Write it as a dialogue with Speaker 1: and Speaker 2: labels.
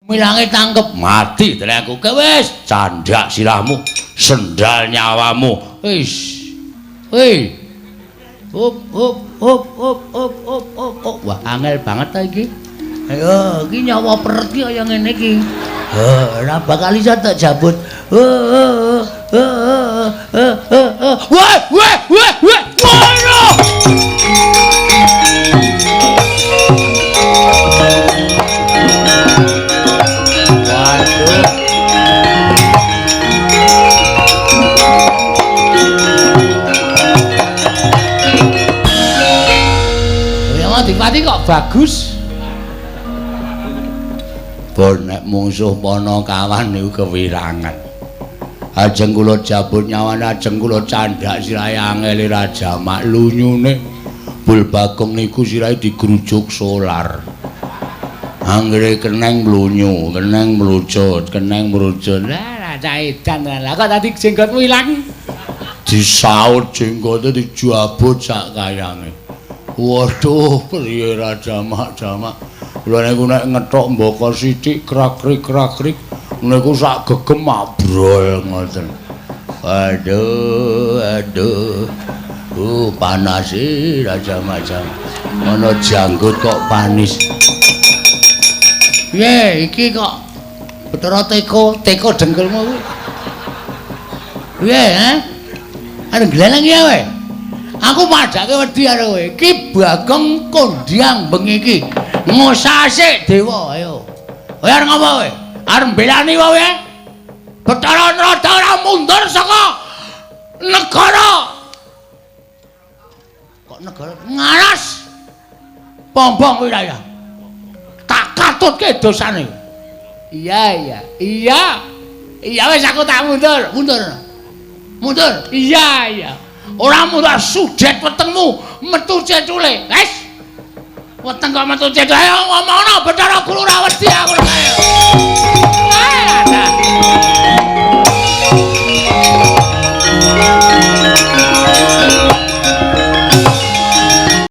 Speaker 1: Milange tangkep mati dening aku. Wis candhak sirahmu, sendal nyawamu. Wis. Hei. Hop hop hop hop hop hop hop hop. Wah, angel banget ta iki. Ayo, iki nyawa peret ki kaya ngene iki. Heh, ora bakal iso tak jabut. Wah, wah, wah, wah. Waduh. Waduh. Ya Adipati kok bagus. Bon nek mungsuh Panakawan niku kewirangan. Ajeng kula jabut nyawane, ajeng kula candhak sirahe angele Raja Mak lunyune. Bul Bagong niku sirahe digrujuk solar. Anggere keneng mlunyu, keneng mlucut, keneng mlucut. Lah cah edan lah kok tadi jenggotmu ilang. Disaut jenggote dijabut sak kayange. Waduh, priye Raja Mak jamak. Kula niku nek ngethok mbaka sithik krak-krik-krak-krik niku sak gegem mabrol ngoten. Aduh, aduh. Panas e Raja Macam. Ana janggut kok panis. Piye iki kok Bathara teko, teko dengkulmu kuwi. Piye, ha? Arep gleleng ya kowe? Aku padhake wedi karo kowe. Iki Bagong kondhang bengi iki. Ngosase dewa, ayo. Kowe arep ngopo kowe? Arep mbelani kowe? Bathara Narada ora mundur saka negara. Kok negara ngaras? Pombong wilayah. Tak katutke dosane. Iya, iya. Iya. Iya wis aku tak mundur, mundur. Mundur. Iya, iya. Ora mundur sudet wetengmu metu cecule. Wis. Weteng kok metu cecule. Ayo ngomongno Bathara Guru ora wedi aku. Ayo.